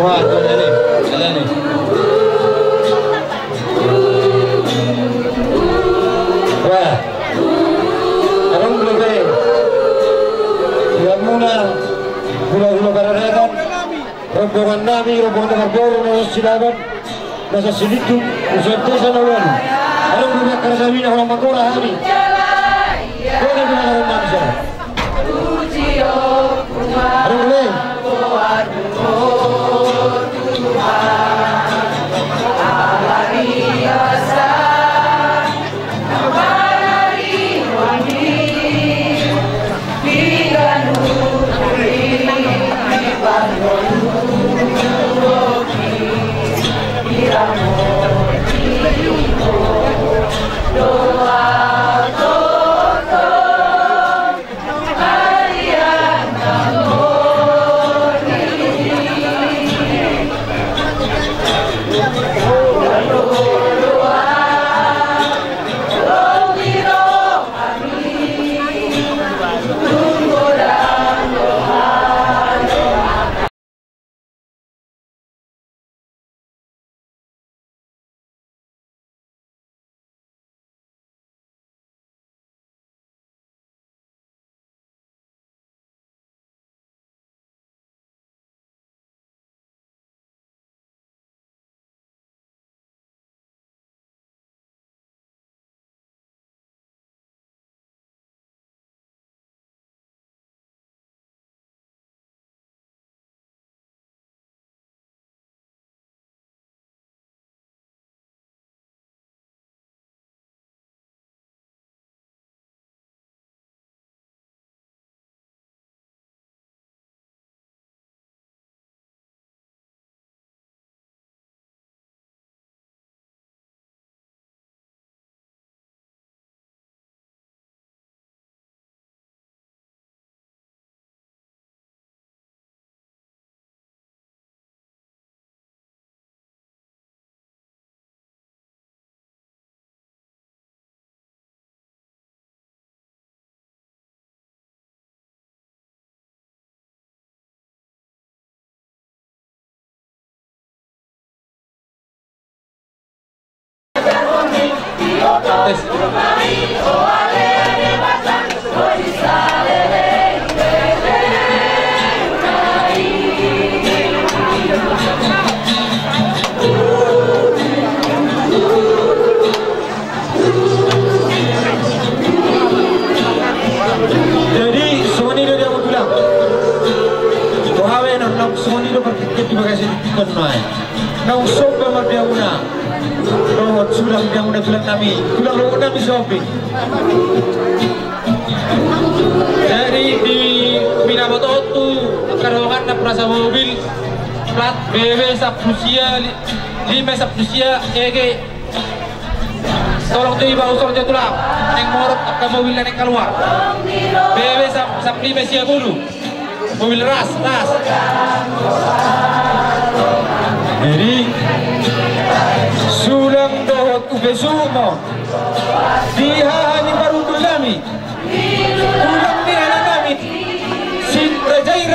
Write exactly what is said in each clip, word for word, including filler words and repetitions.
Wah, tuh, ini, ini. Wah. Adong dope di hamuna hulahula paradaton, rombongan nami, rombongan na marboru, na silaban, na sasilituk, usaha desa na ualu. Adong dope angka nami na holan manggora hami. Adong dope. Jadi songon i do di hamu tulang. Boha be, naung songon i do partingkian di bagasan tingki on nuaeng. Naung somba ma di hamuna dohot sulang di hamuna tulang nami, tulang dohot nami somba. Jadi di pinabotohon tu angka dongan na purasa mobil, plat B B sampulu sia, li-, lima sampulu sia, ege. Tolong tu iba, usor jo tulang. Naeng morot angka mobil naeng kaluar. B B sam-, sampulu lima sia bulu. Mobil ras, ras. Jadi sulang dohot upe sumon. Di haha ni parhundul nami. Tulang ni anak nami. Sinraja i.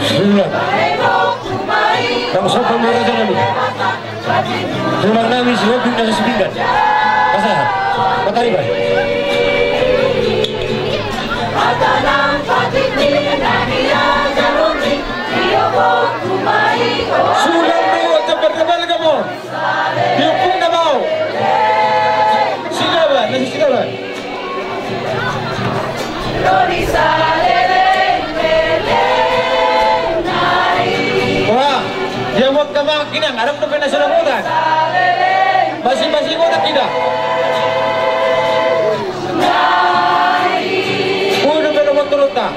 Sudah. Tong sopo ma raja nami. Tulang nami si Hobi na Sipinggan. Pasahat. Patariba. Sudah do, cepat kembali kamu. Dihukum na mau. Sida ba, na sida ba. Wah, dia buat kebangkitan, ada tu kena sudah muda. Masing-masing muda kita. Udah pada waktu rota.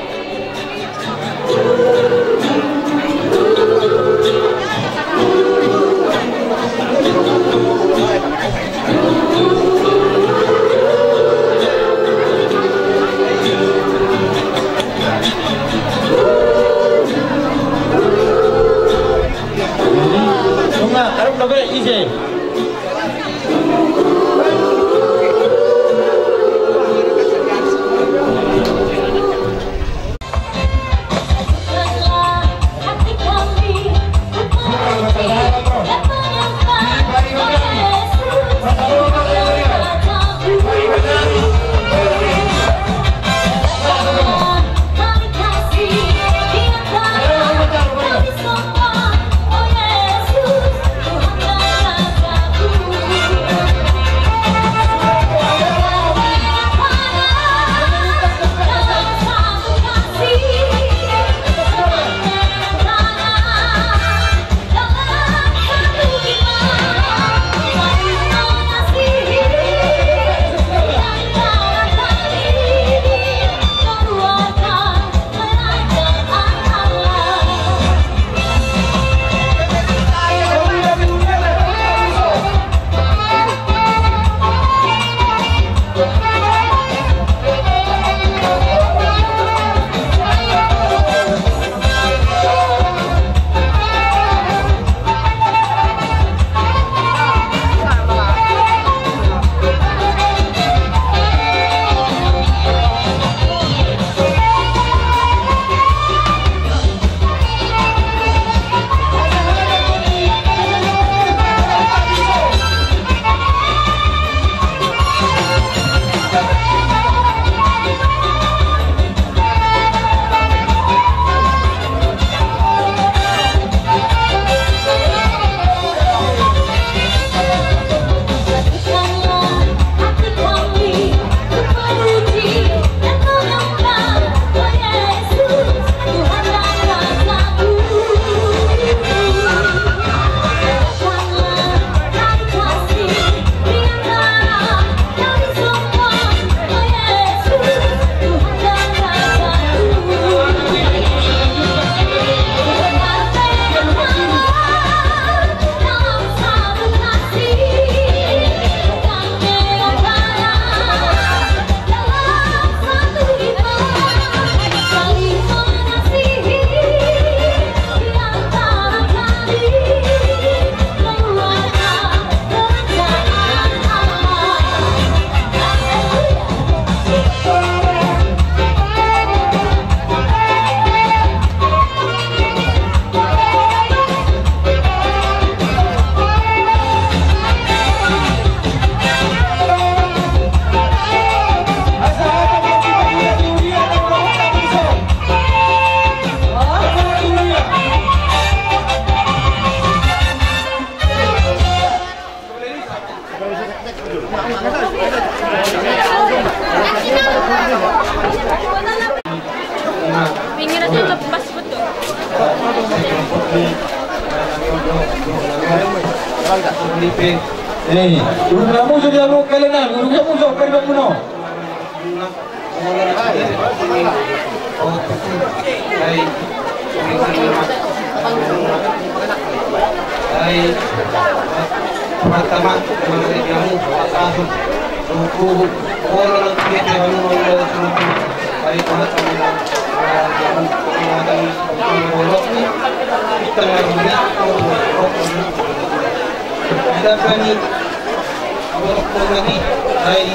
Nunga, arep dope ise. Pinggir aja, pas betul. Eh, udah musuh dia lu kalian, udah musuh kalian, no. Hai.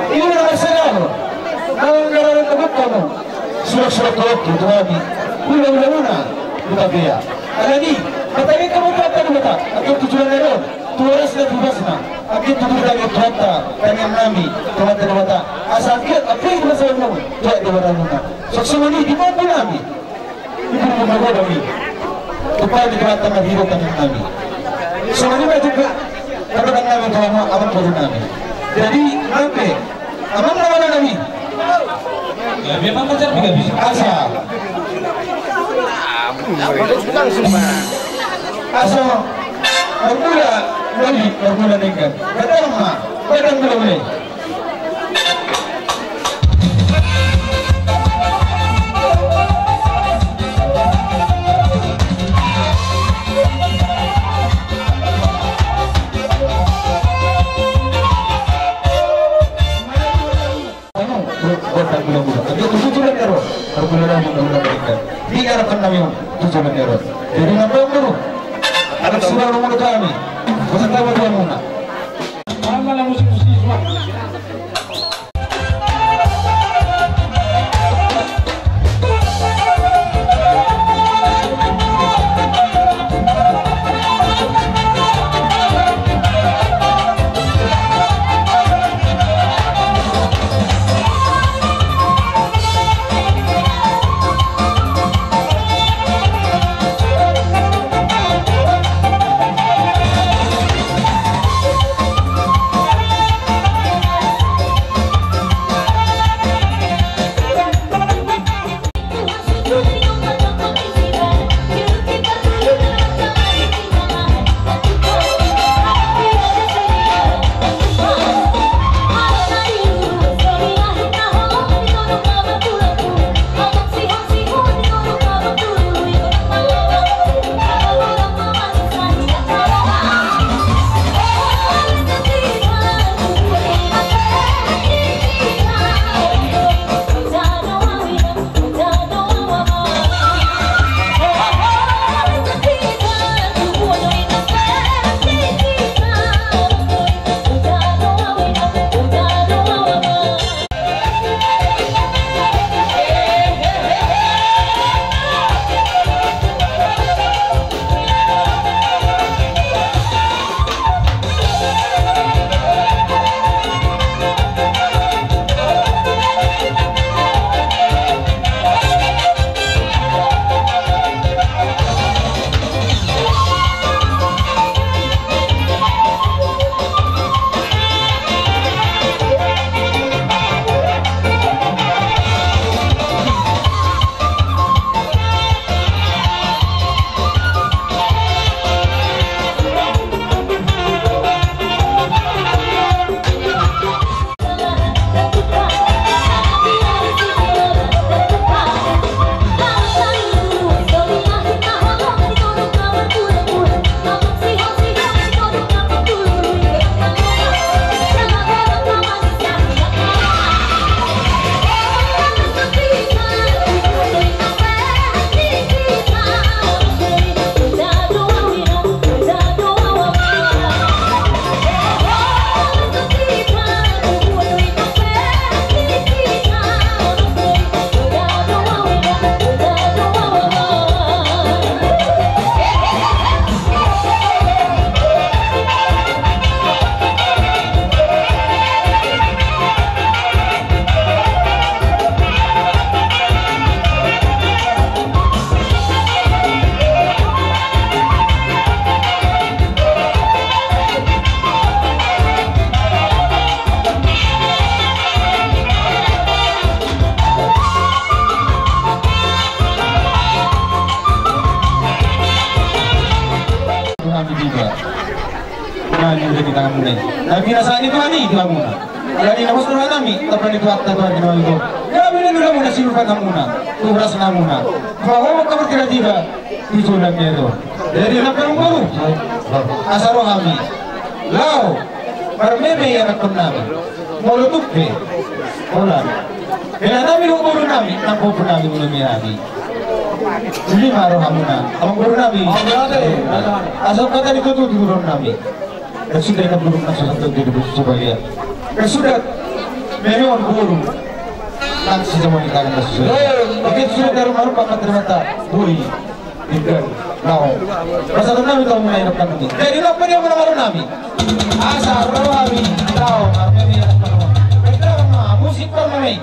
Ima na marsadahon, na manggararang na bukkamu. Surak-surak tolokku tu hami. Hula-hula muna, huta pea. Alani, martangiang hamu tu Amanta Debata, anggiat tu joloan ni ari on, tu horasna tu ibasna, anggiat tu duri tangiang tu Amanta, tangiang nami, tu Amanta Debata. Asa anggiat, anggiat tu masa umur, tu Amanta Debata muna. Suksuk ma i di pangku nami. Ibu rumah bodoh ni. Tupai di tempat tengah hidup tengah kami. Soalnya juga katakan kami tuan abang bodoh kami. Jadi nanti abang nama kami. Ya, memang macam tiga bisa. Asa. Langsung. Asa. Bermula lagi, bermula dengan. Kata mah, kata mula. Di harapan kami tujuh bulan ni ro. Jadi nambah dulu. Anak sudah nomor kami. Peserta dua muna. Mana musik-musik semua? Na binasaon ni Tuhan i tu hamuna. Alani na pos roha nami, tapani Tuhanta Tuhan di malu. Nami na nula muna silupan hamuna, tu beras namuna. Pahohom hamu tiba-tiba, tu tulang ni ato. Jadi na perlu baru. Asa roha nami. Laho. Marmeme i anakkon nami. Molo tung pe. Holan. Bela nami dohot boru nami, nang pompar nami muna meme nami. Uli ma rohamuna. Amang boru nami. Asa kata ni tutu tu boru nami. Kan suda na burung nang sosok tu di buku coba lihat. Kan suda meme on burung. Nang si zaman di tangan nang suda. Oke, suda dari rumah rumah kan ternyata boi. Ikan. Nau. Masa tu nami tahu mengenai depan nami. Jadi apa dia menawar nami? Asa roha nami. Tahu apa dia menawar nami? Betul ma musik kau nami.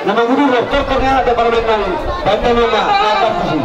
Na mangudurhon tortor ni anak dohot parumaen nami, baen ma na atas tusi.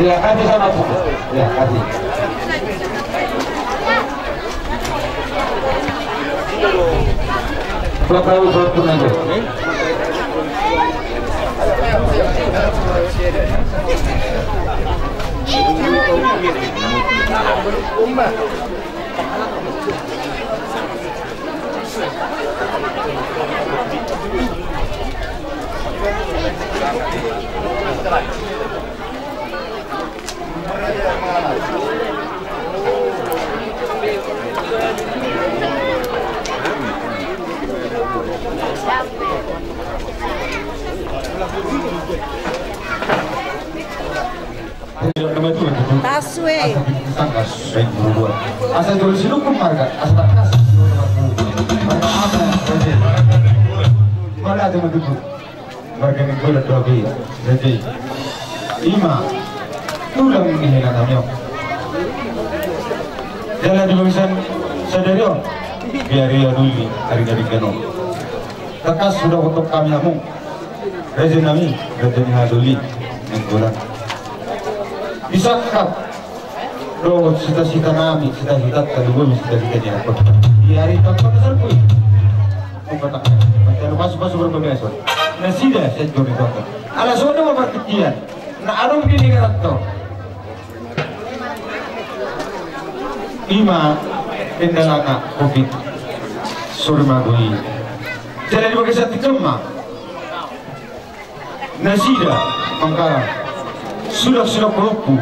Terima kasih sama. Terima kasih. Bapak Ibu, salam kenal. Tasu e. Asa jolo silukun marga, asa tangkas. Marga apa? Marga apa? Marga apa? Marga Nainggolan do ahu, jadi ima tulang ni hela nami on. Jala di bagasan sadari on, di ari na uli, ari na denggan on, tangkas hudapothon hami hamu, raja nami, raja ni hula-hula Nainggolan. Disangkap dohot cita-cita nami, cita-cita taluhur, cita-cita ni anak. Di ari tangkas na salpu i. Mantap, mantap. Mantap, pasu-pasu berbagasan. Nasida, saya juri tonton. Ala songon i ma partingkian. Na adong di negara to. Ima, kendalana, covid. Sori ma boi. Jala di bagasan tingki on ma. Nasida mangkarak sulak-sulak pahompu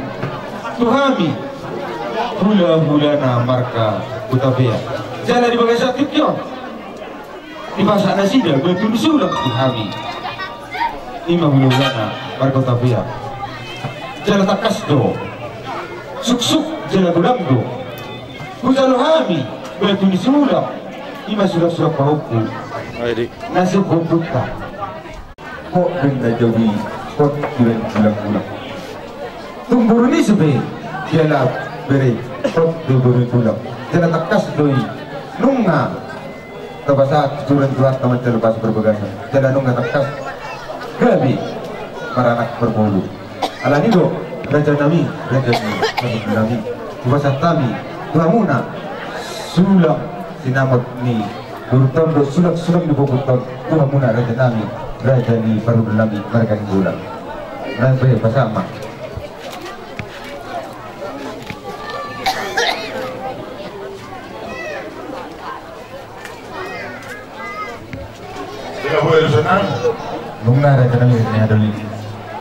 tu hami hula-hulana marga Hutapea. Jala di bagasan tingki on dipasahat nasida batu ni sulak tu hami. Ima hula-hulana marga Hutapea. Jala tangkas do. Suksuk jala godang do. Hujalo hami batu ni sulak. Ima sulak-sulak pahompu. Ayo, Dik. Nasib pahompunta. Hot benda jawi, hot tulen tulang-tulang. Tung boru ni sebe, jala bere, hot do boru tulang. Jala tangkas do i. Nunga tapasahat tu tulang tulang taman jala pasu berbagasan. Jala nunga tangkas gabe maranak marboru. Alani do, raja nami, raja ni, raja nami. Hupasahat hami tu hamuna sulak sinamot ni boruta on dohot sulak-sulak ni pahomputa on tu hamuna raja nami, raja ni parhundul nami marga Nainggolan. Nang be pasahat ma. Nunga raja nami, raja ni hula-hula.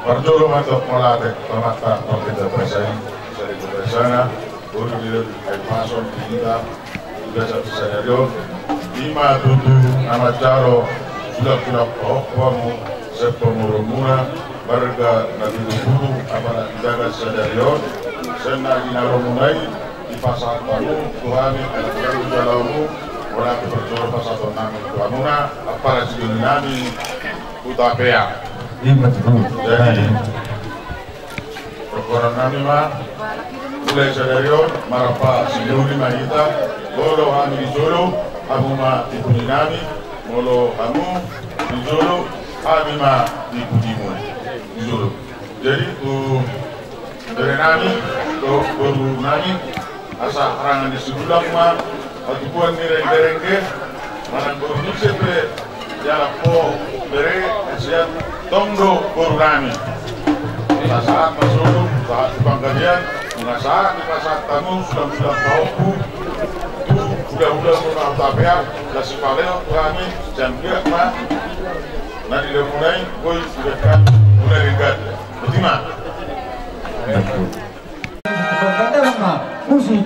Parjolo ma antong mauliate tu Amanta Martanda Basa i, sari tu basana, boru ni Doli Hahipason di hita, di bagasan sadari on. Ima tutu na manjalo sulangsulang pahompu hamu sian pamoruonmuna marga Napitupulu, apala Sitagar sadari on, sian na ginaromuna i dipasahat hamu tu hami anak ni jalaonmu, mulak tu parjolo pasahaton nami tu hamuna, apala sidoli nami Hutapea. Ima tutu. Jadi, Rongkonan nami ma, mulai sadari on, marpasindoli ma hita, molo hami di jolo, hamu ma di pudi nami, molo hamu di jolo, hami ma di pudimu, di jolo. Jadi, tu bere nami, tu boru nami, asa harangan ni sidulang ma, hatubuan ni renggerengge, manang boru ni sepe, jala po bere, sian tong do boru nami. Sahat ma solu, sahat tu panggabean, nunga sahat dipasahat hamu sulangsulang pahompu, tu hulahula muna Hutapea, las sipalehon tu hami, sian biak ma, na di lamuna i, boi, sudah kan, mulai ringkat. Betima. Musik.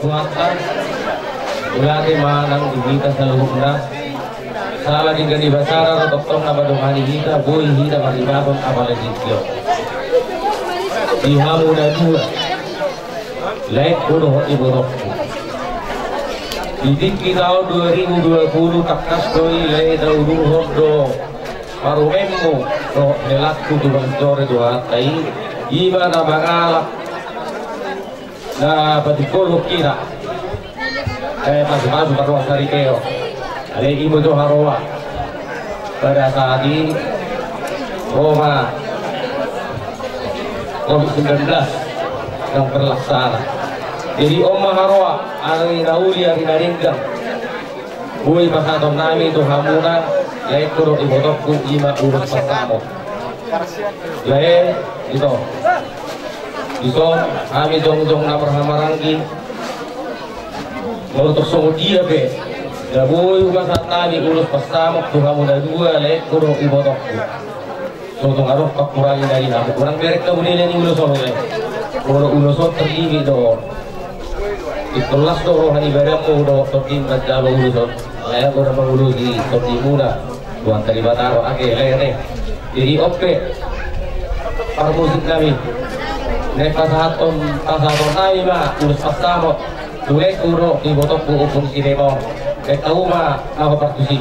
Tuhanta, mauliate ma nang di hita saluhutna. Sala denggan ni basara ro tongtong na mandongani hita, boi hita maribahon apala di tingki on. Di hamu na dua, laengku dohot ibotongku. Di tingki taon dua ribu dua puluh tangkas do i lae tauluhon do parumaenmu dohot helangku tu Banjore Tuhanta i, i ma na mangalap na patikkolhon hita. Eh, pasupasu parroha saripeon. Alai imo jo haroa pada saat i, ro ma covid sembilan belas yang berlaksana. Jadi on ma haroa, ari na uli, ari na denggan. Boi pasahaton nami tu hamuna, laengku dohot ibotongku, i ma ulos pansamot. Lae, ito. Dison, hami jongjong na marhahamaranggi. Molo tung songon dia pe, na boi hupasahat nami ulos pansamot tu hamu na dua, laengku dohot ibotongku. Sotung adong pangkurangi na di hamu. Unang bereng hamu dele ni ulos on, lae. Molo ulos on terlimit do on. Ingkon las do roha ni badanmu dohot tondim manjalo ulos on. Lae, anggo na mangulosi tondimuna, Tuhanta Debata do ate, lae, ate. Jadi on pe parmusik nami. Naeng pasahaton, pasahaton nami ma ulos pansamot tu laengku dohot ibotongku Ompung Silemon. Baen hamu ma na hombar tusi.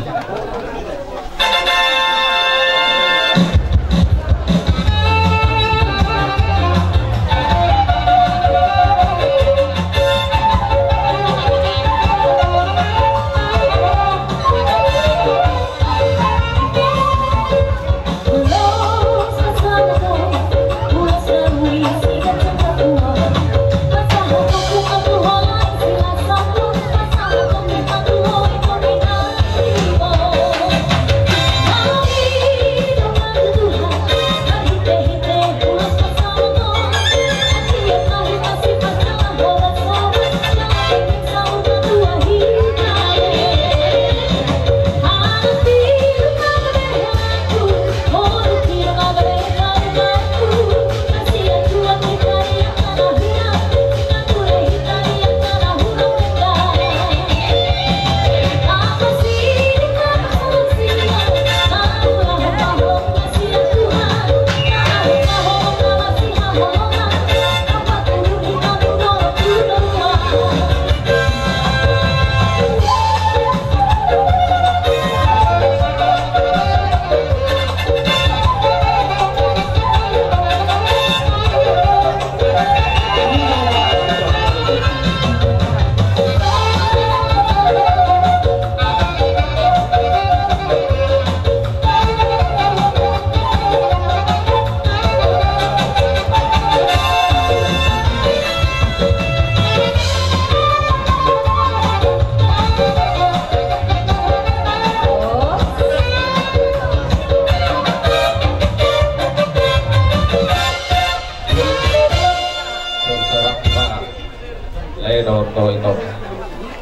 Ito, ito.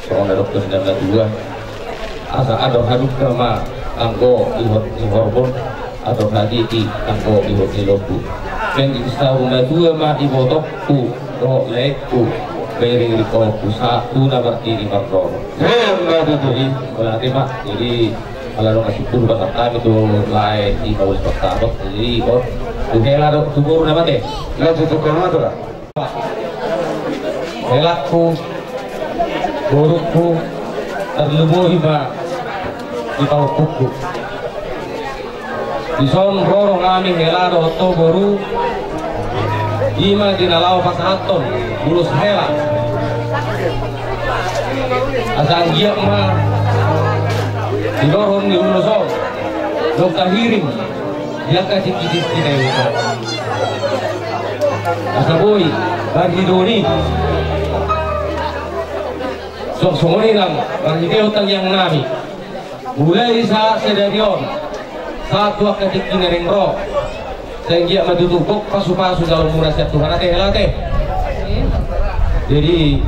Songon na didok na dua. Asa adong hadungka ma anggo ihot ni horbo, adong haditi anggo ihot ni lombu. Mengking saur matua ma ibotongku dohot laengku, mairing ringkotku sahat tu na martiri marnono. Jadi, mauliate ma. Jadi, ala adong na simpul pasahat hami tu lae i, mauliate ma. Jadi, on, tu hela dohot tu boru na mate. Lae tu tukang atur. Helangku, borungku, tarlumobi ma di pahompungku. Dison ro do hami hela dohot ho boru, i ma di na laho pasahathon ulos hela. Asa anggiat ma didok ni ulos on, dung tahirim di angka tingki-tingki na i. Asa boi marhite on i. Suang songon i nang marhitehon tangiang nami. Mulai sahat sadari on sahat tu angka tingki na naeng ro, sai anggiat ma tutu gok pasu-pasu jaloonmuna sian Tuhan, ate, hela ate. Jadi,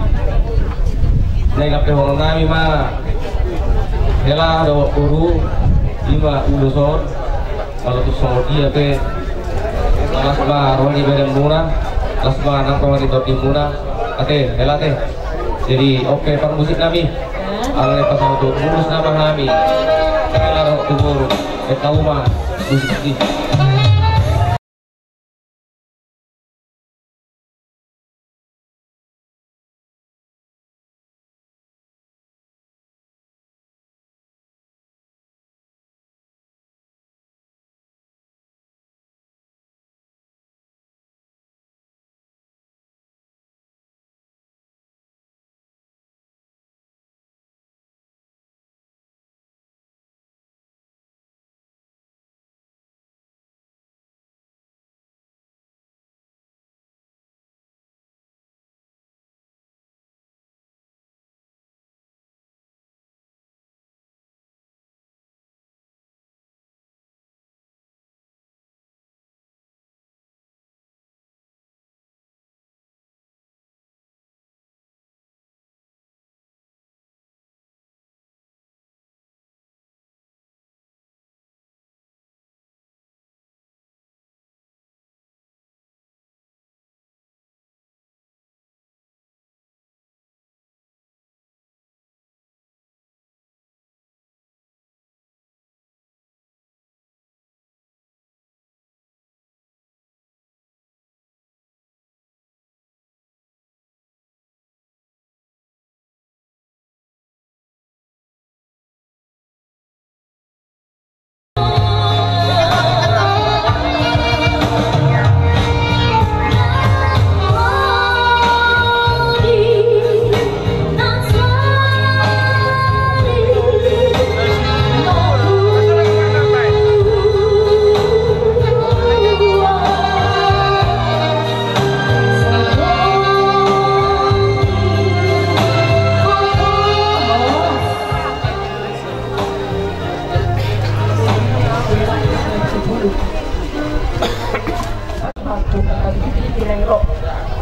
naeng pe horon nami ma hela dohot boru, i ma ulos on. Molo tung songon dia pe, las ma roha ni badanmuna, las ma nang roha ni tondimuna, ate, hela ate. Jadi, on pe parmusik nami. Alai pasahat tu ulos nama hami. Hela dohot tu boru. Eta uma musik i.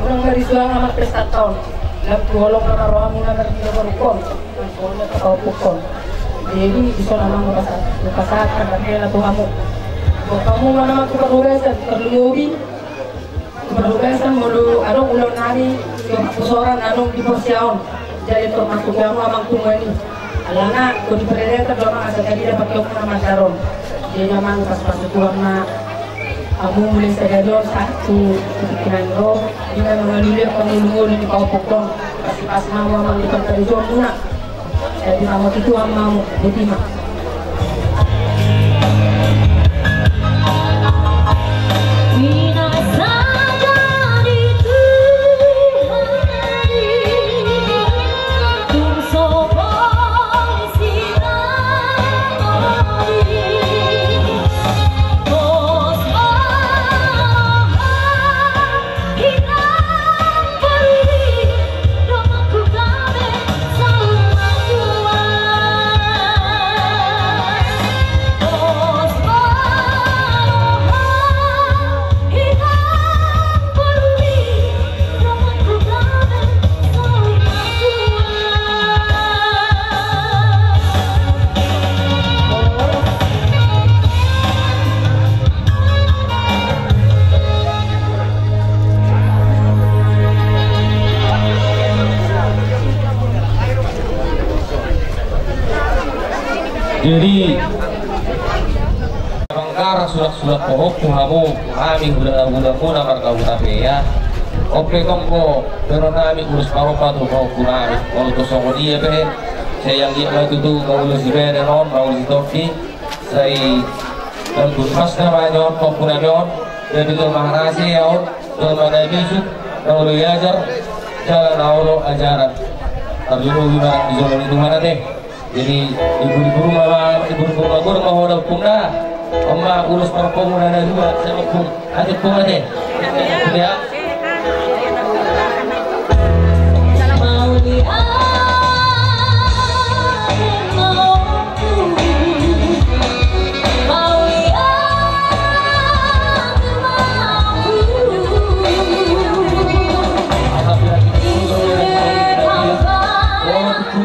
Unang marisuang amang pesta taon. Lam tu holong nama rohamuna marnida borungkon. Nang songon i tu pahompungkon. Jadi dison amang hupasahat, hupasahat hela tu hamu. Boha hamu ma nama tu parhorasan, tarlumobi tu parhorasan molo adong ulaon nami tu parhorasan adong di Porsea on. Jadi termasuk hamu amang tu mani. Alana, koni parereta do amang asa jadi dapat kau na mandaron. Jadi amang pas-pas Tuhan ma. Hamu mulai sadari on sahat tu tingki na naeng ro, di na mangalului angka ngolu-ngolu ni pahompungkon. Pasi-pasi ma hamu amang di parparijoanmuna. Jadi hamu tu Tuhan ma hamu, boti ma. Jadi, mangkara sulak-sulak pahompu hamu, hami hulahula muna marga Hutapea. On pe tong do, pero nami urus parompa tu pahompu nami. Molo tung songon dia pe, sai anggiat ma tutu, mauliate sibereng on, mauliate sitompa. Sai, dan tuntas nama nyon, pahompu nami on, dan itu maharasi ya on, dan mana bisuk, na olo diajar, jalan na olo ajaran. Tarjunuk di mana, di jalan itu mana deh. Jadi, ibu-ibu rumah, ibu-ibu rumah, guru mau ada pun dah. Oma, urus parpung, ada dua, saya pun, ada pun ada. Ya.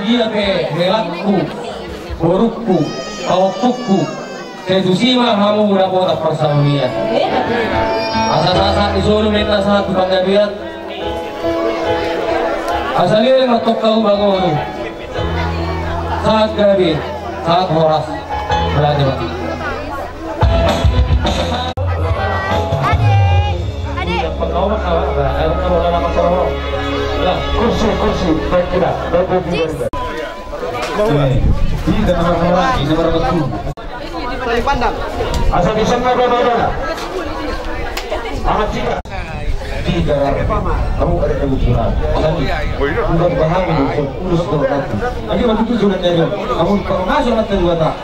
Dia pe, helakku. Borukku, pahompungku, sai tusi ma hamu dapotan parsaulian. Asa sahat ni solu ma inna sahat tu panggabean. Asa leleng ma tongka uba ngolu. Sahat gabe, sahat horas. Berarti, Pak. Kursi, kursi, baik tidak, baik tidak. Ih, ih, dah nomor dua, ini nomor satu. Tali pandang. Asal bisa nggak ada, ada. Amat jika. Tiga. Kamu ada kebetulan. Tadi, bukan paham itu, urus tuh, nanti. Lagi waktu itu sudah jadi. Kamu kalau masuk nanti dua tak.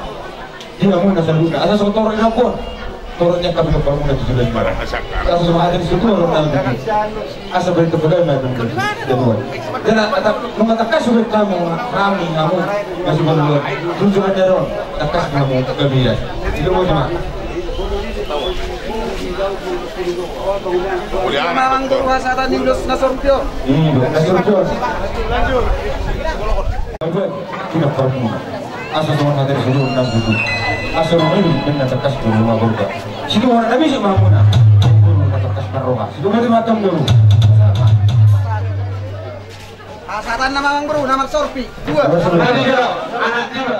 Di hamuna saluhutna, asa so torop ni rohangku. Torop ni angka pinompar muna tu joloan i. Asa so manghatai ni situatua rohangku. Asa berita pegawai ma tu joloan. Jadi, nunga tangkas sudah kami, kami, kamu, masih belum. Tu joloan i ro, tangkas kamu, kami ya. Itu mau cuma. Mamang guru hasahatan ni ulos na sorpion. Iya, na sorpion. Tidak perlu. Asa songon hata ni solu na butuh. Asa rumah ini benar tangkas tu rumah borga. Situ orang tak bisa mamuna. Guru na tangkas marroha. Situ mati matam guru. Hasahatan nama Amang Bro, nama sorpi. Dua. Anak dia, anak dia.